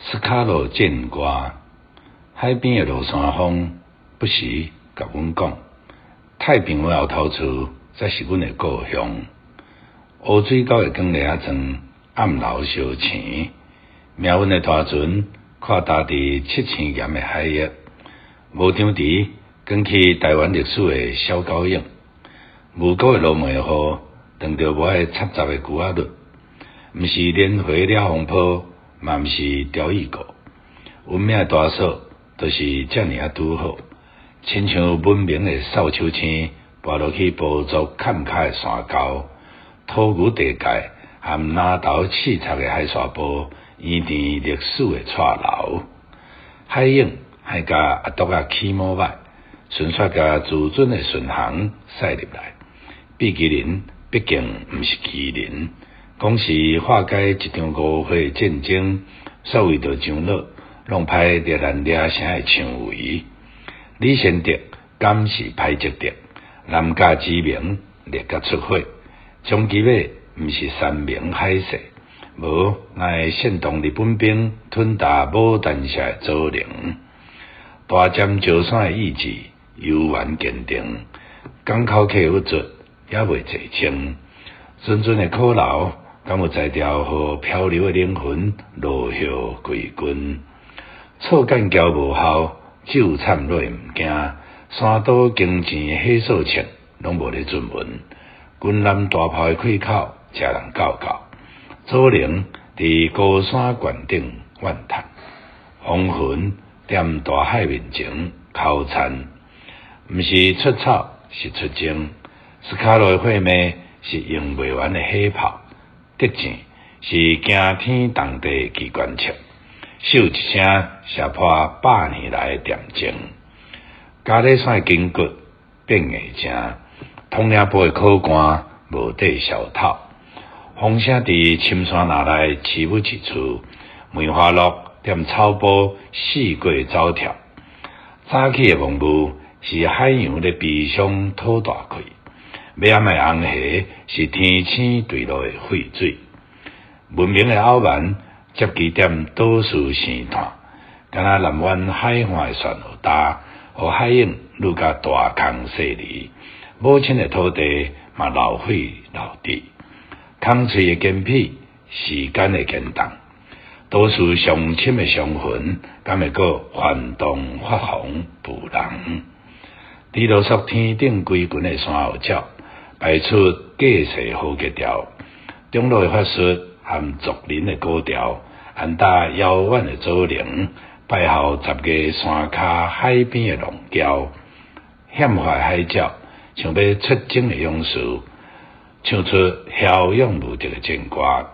斯卡羅戰歌，海邊的落山風不時共阮講，太平洋後頭厝才是阮的故鄉。烏水溝的光螺仔庄暗流相生，命運的大船跨踏佇七星岩的海域，無張持捲去台灣歷史的小狗影。霧谷的落梅雨，當著無愛插雜的龜仔綠，毋是連回掠風波，嘛毋是雕異國。文明的大嫂就是遮爾仔拄好，親像文明的掃帚星，跋落去部族崁跤的山溝，土牛地界含南投刺插的海沙埔，演甜歷史的蔡樓。海湧害共阿篤仔起摩擺，順煞共自尊的巡航駛入來。比基林畢竟毋是麒麟，講是化解一場誤會戰爭，煞為著上腦，弄歹熱蘭遮城的薔薇。李仙德敢是歹積德，南架之名熱甲出火。長崎馬毋是山盟海誓，無哪會煽動日本兵吞噬牡丹社的祖靈。大尖石山的意志猶原堅定，港口客鬱卒猶未坐清。蓀蓀的苦勞，敢有才調予漂流的靈魂落葉歸根？錯幹交無效，咒慘落毋驚。山島經錢的火數銃攏無咧出門。軍艦大炮的開口，才人教教。祖靈佇高山懸頂怨嘆，風雲踮大海面前哭慘，毋是出草，是出征。斯卡羅的血脈是用袂完的火炮，德政是驚天動地的機關槍，咻一聲射破百年來的恬靜。嘉里山的筋骨變硬正，統領部的考官無底消透，風聲佇深山內悽舞一處，梅花鹿踮草埔四界走跳。早起的濃霧是海洋咧悲傷吐大氣，尾暗的紅霞是天星墜落的廢水。文明的傲慢接機踮島嶼生炭，敢若南灣海岸的旋雨焦，予海湧愈共大空細膩。母親的土地嘛老廢老地，空喙的堅痞，時間的堅凍，都市上深的傷痕，敢會閣翻動發紅浮人？佇羅索天頂歸群的山鷗鳥，排出隔世好格調，長老的法術含族人的古調，安搭遙遠的祖靈，拜候十月山跤海邊的浪嬌，險化的海鳥，像欲出征的勇士，唱出驍勇無敵的戰歌。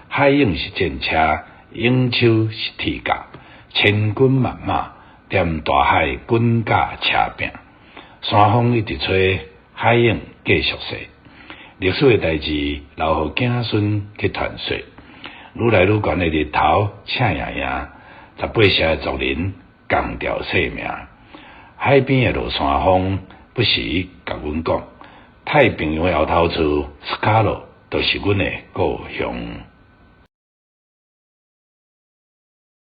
海湧是戰車，勇手是鐵甲，千軍萬馬踮大海滾架車拚。山風一直吹，海湧繼續勢。歷史的代誌留予子孫去傳說。愈來愈懸的日頭，赤炎炎，十八社的族人仝條性命。海邊的落山風不時共阮講，太平洋的後頭厝斯卡羅就是阮的故鄉。